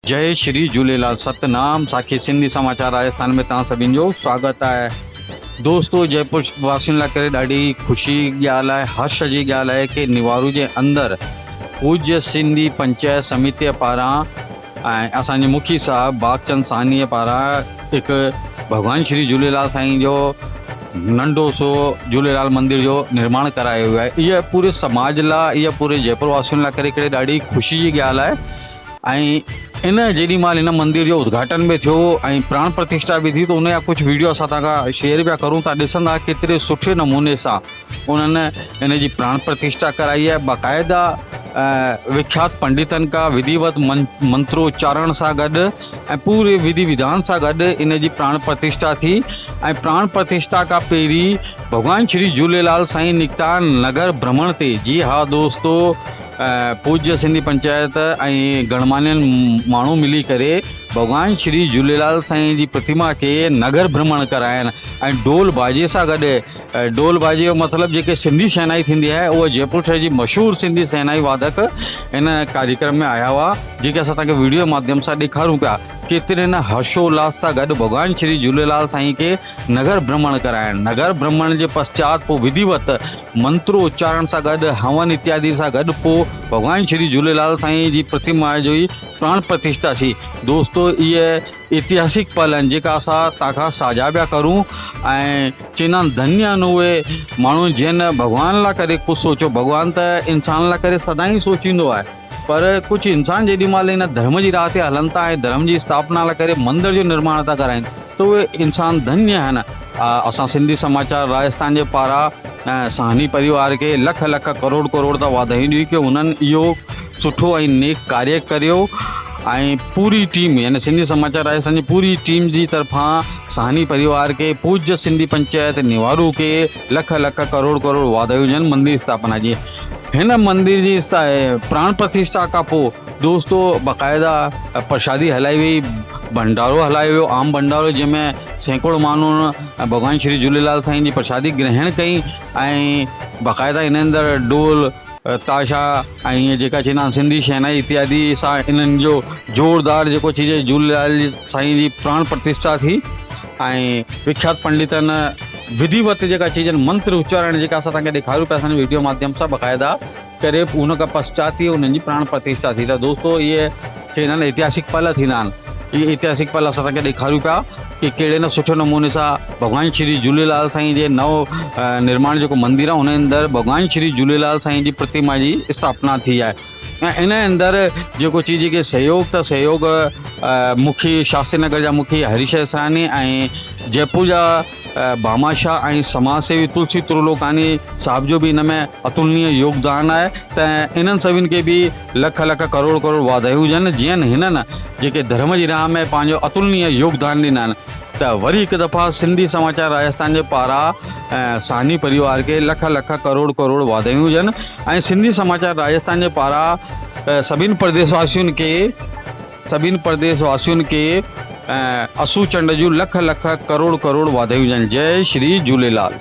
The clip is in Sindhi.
جئي شري جهوليلال ستنام ساکي سنڌي سماچار راجسٿان ۾ توهان سڀني جو سواگت آهي دوستو جئپور واسين لاء ڪري ڏاڍي خوشي ڳالهه آهي هرش جي ڳالهه آهي ڪي نوارو جي اندر پوجيه سنڌي پنچائت سميتي پاران ۽ اسان جي مکي صاحب باغچند ساهني پاران هڪ ڀڳوان شري جهوليلال سائين جو ننڍو سو جهوليلال مندر جو نرماڻ ڪرايو ويو آهي اها پوري سماج لاء اها پوري جئپور واسين لاء ڪري هڪڙي ڏاڍي خوشي جي ڳالهه آهي ۽ ان جيڏي مهل هن مندر جو ادگهاٽن به ٿيو ۽ پراڻ پرتشٺا به ٿي ته ان جا ڪجهه ويڊيو اسان توهان کان شيئر پيا ڪرون تان ڏسندا ڪيتري سٺي نموني سان انهن ان جي پراڻ پرتشٺا ڪرائي آهي باقاعده وکيات پنڊتن کا وڌيوت منتروچارڻ سان گڏ ۽ پوري وڌي وڌان سان گڏ ان جي پراڻ پرتشٺا ٿي ۽ پراڻ پرتشٺا کان پهرين ڀڳوان شري جهوليلال سائين نڪتا نگر ڀرمڻ تي جي ها دوستو پوجيه سنڌي پنچائت ۽ گڻمانين ماڻهو ملي ڪري ڀڳوان شري جهوليلال سائين جي پرتما کي نگر ڀرمڻ ڪرائين ۽ ڍول باجي سان گڏ ڍول باجي جو مطلب جيڪي سنڌي شهنائي ٿيندي آهي اها جئپور شهر جي مشهور سنڌي شهنائي وادڪ ان ڪاريڪرم ۾ آيا هئا جيڪي اسان توهان کي ويڊيو ماڌيم سان ڏيکارون پيا ڪيتري نه هرشولاس سان گڏ ڀڳوان شري جهوليلال سائين کي نگر ڀرمڻ ڪرائڻ نگر ڀرمڻ جي پشچات پوء وڌيوت منتر اچارڻ سان گڏ هون اتيادي سان گڏ پوء ڀڳوان شري جهوليلال سائين جي پرتما جو ئي پراڻ پرتشٺا ٿي. دوستو اهي اتهاسڪ پل آهن جيڪا اسان توهان کان ساجها پيا ڪرون ۽ چوندا آهن ڌنيه آهن اهي ماڻهو جن ڀڳوان لاء ڪري ڪجهه سوچيو ڀڳوان ته انسان لاء ڪري سدائين سوچيندو آهي پر ڪجهه انسان جيڏي مهل هن ڌرم جي راهه تي هلن ٿا ۽ ڌرم جي اسٿاپنا لاء ڪري مندر جو نرماڻ ٿا ڪرائين ته اهي انسان ڌنيه آهن اسان سنڌي سماچار راجسٿان جي پاران ساهني پريوار کي لک لک ڪروڙ ڪروڙ ته واڌايون ڏيون ڪي انهن اهو سٺو ۽ نيڪ ڪاريه ڪريو ۽ پوري ٽيم يعني سنڌي سماچار راجسٿان جي پوري ٽيم جي طرفان ساهني پريوار کي پوجيه سنڌي پنچائت نوارو کي لک لک ڪروڙ ڪروڙ واڌايون هجن مندر اسٿاپنا جي هن مندر جي پراڻ پرتشٺا کان پوء دوستو باقاعده پرشادي هلائي وئي ڀنڊارو هلايو ويو عام ڀنڊارو جنهن ۾ سيڪڙو ماڻهن ڀڳوان شري جهوليلال سائين جي پرشادي گرهڻ ڪئي ۽ باقاعده ان اندر ڍول تاشا ۽ ائين جيڪا چوندا آهن سنڌي شهنائي اتيادي سان انهن جو زوردار جيڪو چئجي جهوليلال سائين جي پراڻ پرتشٺا ٿي ۽ وکيات پنڊتن وڌيوت جيڪا چئجن منتر اچارڻ جيڪا اسان توهان کي ڏيکاريون پيا اسان جي وڊيو ماڌيم سان باقاعده ڪري ان کان پشچات ئي انهن جي پراڻ پرتشٺا ٿي ته دوستو اهي چوندا آهن اتهاسڪ پل ٿيندا آهن اهي اتهاسڪ پل اسان توهان کي ڏيکاريون پيا ڪي ڪهڙي نه سٺي نموني سان ڀڳوان شري جهوليلال سائين جي نو نرماڻ جيڪو مندر آهي ان اندر ڀڳوان شري جهوليلال سائين جي پرتما جي اسٿاپنا ٿي آهي ۽ ان اندر جيڪو چئجي ڪي سهيوگ ته سهيوگ مکي شاستري نگر جا مکي هريش اسراني ۽ جئپور جا ڀاماشاهه ۽ سماج سيوي تلسي ترلوڪاني صاحب جو به ان ۾ اتلنيه يوگدان آهي ته انهن سڀن کي به لک لک ڪروڙ ڪروڙ واڌايون هجن جيئن هنن جيڪي ڌرم جي راهه ۾ پنهنجو اتلنيه يوگدان ڏنا آهن ته وري هڪ دفعا سنڌي سماچار راجسٿان جي پارا ساهني پريوار کي لک لک ڪروڙ ڪروڙ واڌايون هجن ۽ سنڌي سماچار راجسٿان جي پارا سڀن پرديس واسين کي سڀن پرديس واسين کي اسو چنڊ جون لک لک ڪروڙ ڪروڙ واڌايون هجن جئي شري جهوليلال.